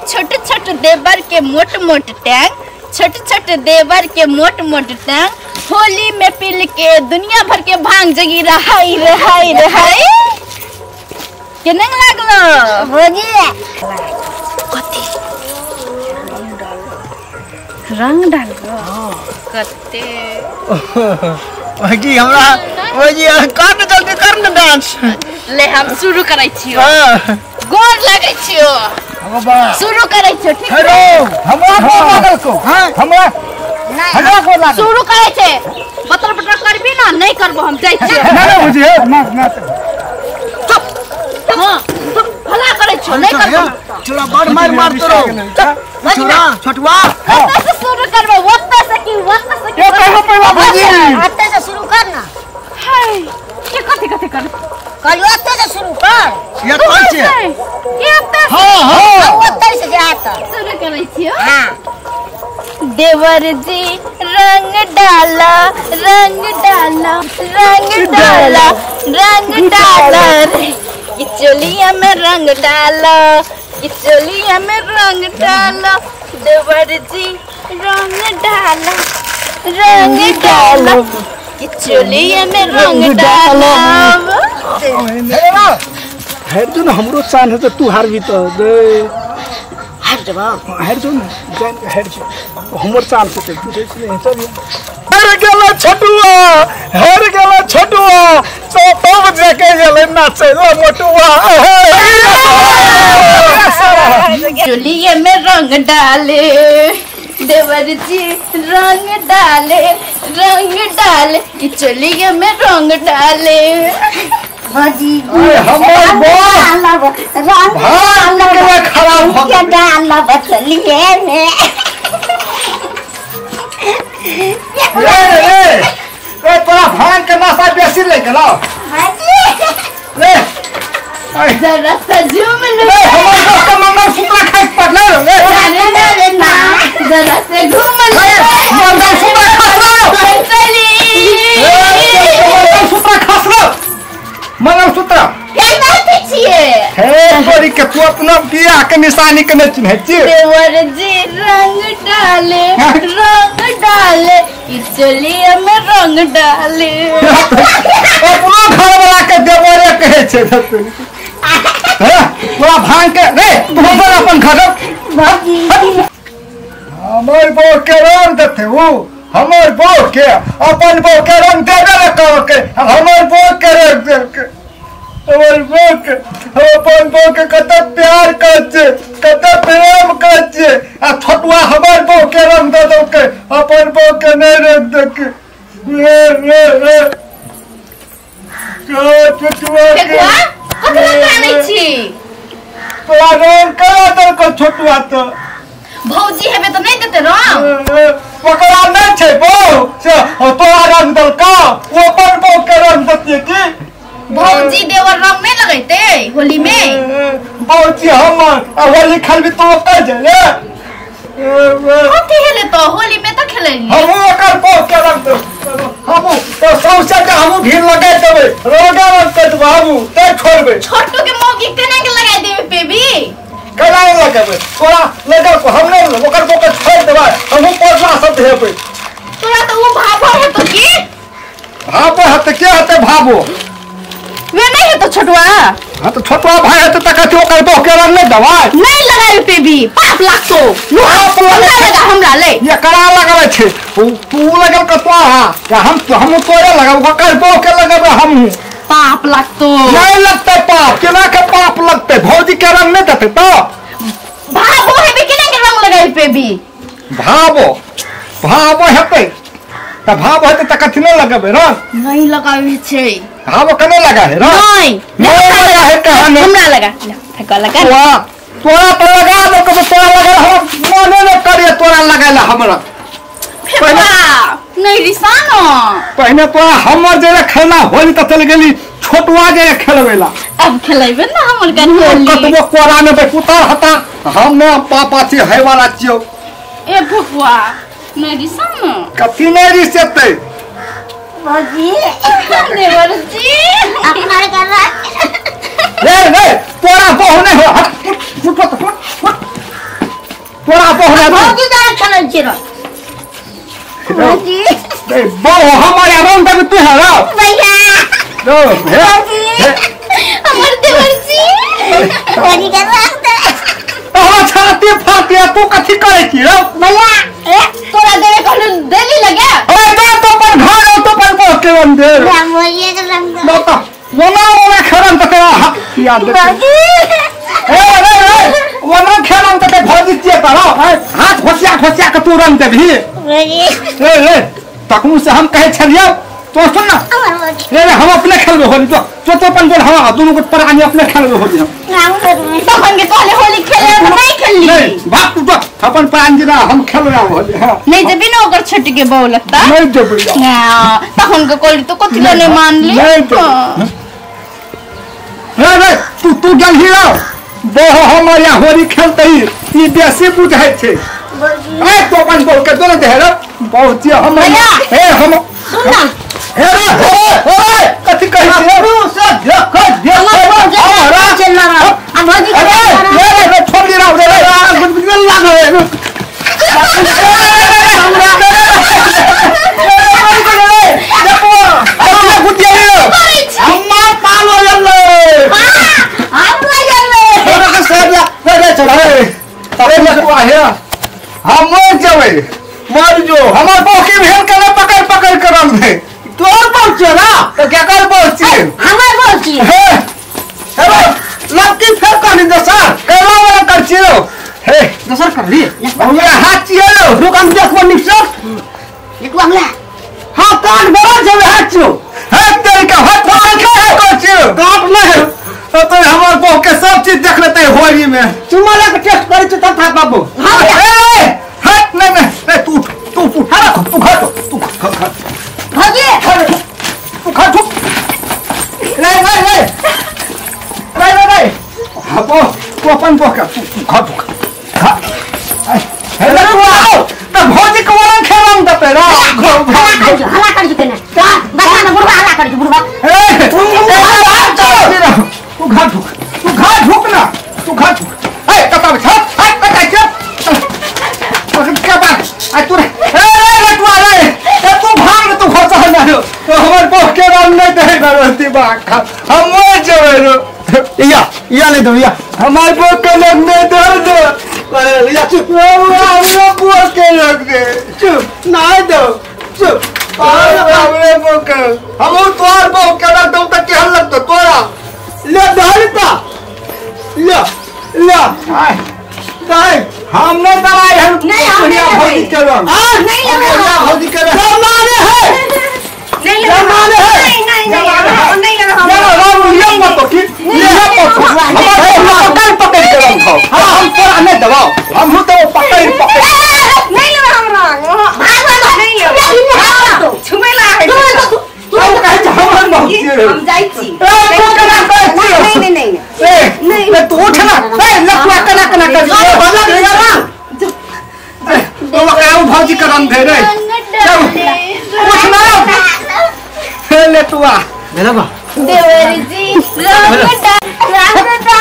छोट छोट देवर के मोट मोट टैंग, छोट छोट देवर के मोट मोट टैंग, होली में पिल के दुनिया भर के भांग जगी रहाई रहाई रहाई। केना लागलो भौजी? कथी रंग डालबो? कते जी हमरा ओजी कर जल्दी कर न डांस। ले हम शुरू करै छियो। गोर लागै छियो। शुरू करै छियो। ठीक हेलो हमरा को लागल को। हां हमरा हमरा को लागल। शुरू करै छै। बतर बतर करबी ना नहीं करबो हम जाइ छियो। ना ना बुझी ना ना चुप। हां भला करै छियो नहीं करबो। छोड़ा बड़ मार मार तोरो। छोड़ा छोटवा कतऽ से शुरू करबो? ओतऽ से की ओतऽ से की? ये पहला पहला भौजी ओतऽ से शुरू कर ना। हाय के कथि कथि कर कहलियो ओतऽ से शुरू कर। ये कोन छै? ये ओतऽ। हां हां ओतऽ से जात शुरू करै छियो। हां देवर जी रंग डाला रंग डाला रंग डाला रंग डाला रे चोलिया में रंग डाला चोलिया में रंग डाला देवर जी रंग डाला रंग डाला चोलिया में रंग डाला। हेर जो न हमरो चान है तो तू हारबी तो दे हार जबा हेर जो न जान हेर जो हमर चान से बुझै छी नहीं चल। हेर गेला छोटुआ हेर गेला छोटुआ तो तब जाके गेलै नाचै ला मोटुआ। चोलिया में रंग डाले देवर जी रंग डाले रंग डाले चोलिया में रंग डाले। भौजी हमर डालब रंग डालब खराब हो के डालब चोलिए में। ए ए ए तोरा भांग के नशा बेसी ले गेलो भौजी। ले जरा सा झूम लो। हमर दोस्त मंगलसूत्र खाइ पड़लै रे। रे ना जरा से घूम लो। मंगलसूत्र खसलो चली मंगलसूत्र खसलो मंगलसूत्र के बात छिए? हे तोरी के तू अपना बियाह के निशानी के नहीं चिन्है छी। देवर जी रंग डाले रंग डाले चोलिया में रंग डाले। अपनो घर वाला के देवरे कहै छै पूरा भांग के रे तू अपन घर। हमर बहू के रंग देते वो हमर बहू के अपन बहू के रंग देबे न कर के हमर बहू के रंग दे के हमर बहू के हम अपन बहू के कते प्यार करै छियै कते प्रेम करै छियै आ छोटुआ हमर बहू के रंग दे दो के अपन बहू के नहीं रंग दे के। रे रे रे छोटुआ के कथी कानै छी? तोरा रंग करा देलको छोटुआ तो भौजी हेबे तो नहीं देते रंग। ओकरा नहीं छै बहू से तोरा रंग देलको ओ अपन बहू के रंग देतियै की? भौजी देवर रंग नहीं लगैते होली में। भौजी हमर आ होली खेलबी तो ओकर जे रे। कथी हेले तो होली में तो खेलै हमहू ओकर बहू के रंग देब हमहू तो सौंसे के हमहू भीड़ लगा देबै रंगे रंग कर देबै हमहू ते छोड़बै। छोटू के मौगी केना के लगाई देबै बेबी? केना लगेबै? तोरा लगल हम नहीं ओकर बहू के छोड़ देबै हमहू पड़ला सब हेबै। तोरा तो उ भाभो हेतो की? भाभो हेतै के हेतै भाभो? वे नहीं हेतो छोटुआ। हां तो छोटुआ भाई हेतै त कथी ओकर बहू के रंग नहीं देबै? नहीं लगाई बेबी पाप लागतो। पाप लगा हमरा ले ये करा लगाबै छै तू लगल कतवा हम हम तोरे लगाब ओकर बहू के लगेबै हमहू। पाप लागतो। नहीं लगतै पाप केना के पाप लगतै? भौजी के रंग नहीं देतै तो भाभो हेबे केना के रंग लगाई बेबी? भाभो भाभो हेतै त भाभो हेतै त कथी नहीं लगेबै रंग? नहीं लगाबै छै। भाभो केना लगा है रंग? नहीं नहीं लगा है कहां हमरा लगा फेका लगा तोरा पर लगा दो कब तोरा लगा हम मने न करिए तोरा लगाला हमरा। फेका नहीं रिसानो पहिने तोरा हमर जे खेलना होली त चल गेली छोटुआ जे खेलबेला। अब खेलेबे ना हमर कन होली। कतबो कोरा में उतार हता हम ने पापा छी है वाला छियो। ए फुफुआ नहीं रिसानो कथी नहीं रिसेतै? भौजी देवर जी अपना कर रे रे तोरा बहु नहीं हो। हट फुट फुट फुट। डाल छी रो भौजी ए बो हमारे रंग देबी तू है रो भैया रो हे हमर देवर जी भौजी के रंग दे हमरा छाती फाटी तू कथि करै छी रो भैया ए तोरा देवे कहलु देली लगे अरे तो तो अपन घर तो अपन बो के रंग दे ना भौजी के रंग दे बता वना वना खेलम त तेरा याद दे भौजी ए ए ए वना खेलम त ते भौजी छियै तारो हाथ घोसिया घोसिया के तू रंग देबही भौजी ए ए तखनु से हम कहै छलियौ तो सुन ना हमर भौजी ए हम अपने खेलबे होली तो तो तो अपन बोल हां दुनू के प्राणी अपने खेलबे होली हम नाम करबै तखन के कहले होली खेले हम नहीं खेलली नहीं बाप तू तो अपन प्राण जी ना हम खेलबे होली हां नहीं जेबी ना ओकर छोटी के बहू लगता नहीं जेबी ना तखन के कहली तो कथि ले नहीं मानली नहीं जेबी रे रे तू तू गेलही रो बोहो हमर या होली खेलतही ई बेसी बुझै छै भौजी ए तो अपन बोल के दोनो दे रे बहुत जी हम भैया। ए हम सुन ना हे रे हे रे कथि कहै छी रे से देख देख हमर भौजी हाँ, रा। चल ना आ भौजी के अरे रंग रे रे रे छोड़ दी राव रे रे गुदगुद लागल हमार पालो जल्ले हम लगल तोरा के सर रे रे चढ़ अरे लटुआ हे हम मर जेबै मर जो हमर बौकी भेल के ना पकड़ पकड़ के रंग दे तोर पहुंचे ना तो क्या कर पहुंची हमर भौजी हे हेलो लड़की फेर कहनी दोसर केला वाला कर छियो हे दोसर कर ली हमरा हाथ छियो रुक हम देखबो निकसर देखो हमरा हां कान बड़ा जेबे हाथ छियो हे तेरी के हाथ पकड़ के कर छियो काट नहीं तो हमर बहू के सब चीज देख लेते होली में चुमा लगा टेस्ट करी छी तब था बाबू हां ए हट नहीं नहीं नहीं तू उठ तू उठ तू घर तू घर भौजी तू घर झुक रे रे रे रे रे रे हां बो तू अपन बो के तू घर झुक हे तू आओ त भौजी के वरन खेलम दते रा हला कर जो हला कर जो केना बता ना बुढ़वा हला कर जो बुढ़वा ए तू घर झुक तू घर झुक ना तू घर झुक ए कता छत ए कता छत क्या बात आ तू रे ए रे तू आ रे ए तू भाग तू घोसा ना रो तो हमर बह के रंग नहीं दे रहती बात हम मर जेबै रो या या ले दो या हमार बह के लग नहीं दे दो अरे या चुप हमरा बह के लग दे चुप ना दो चुप हमरे बह के हम तोर बह के लग दो त केहन लगतो तोरा ले दहलता ले ले आय दाई हम नहीं दवाई हम नहीं, हम नहीं लेबै। भौजी के रंग आ नहीं लेबै हम। भौजी के रंग जमाने है नहीं लेबै हम। जमाने है। नहीं नहीं नहीं नहीं लेबै हम। चलो राम ये मत की ये मत हमार पकड़ पकड़ के रंग खाओ हां हम तोरा नहीं दबाओ हम तो पकड़ पकड़ नहीं लेबै हम रंग भाग भाग नहीं लेबै छुमेला है तू कहै छै हमर भौजी हम जाइ छी ए तू केना कहै छी नहीं नहीं नहीं ए ए तू उठ ना ए लटुआ केना केना कर तो वकाऊ भौजी के रंग दे रे चल उठ ना हे लटुआ भेला बा देवर जी रंग डाल रंग डाल।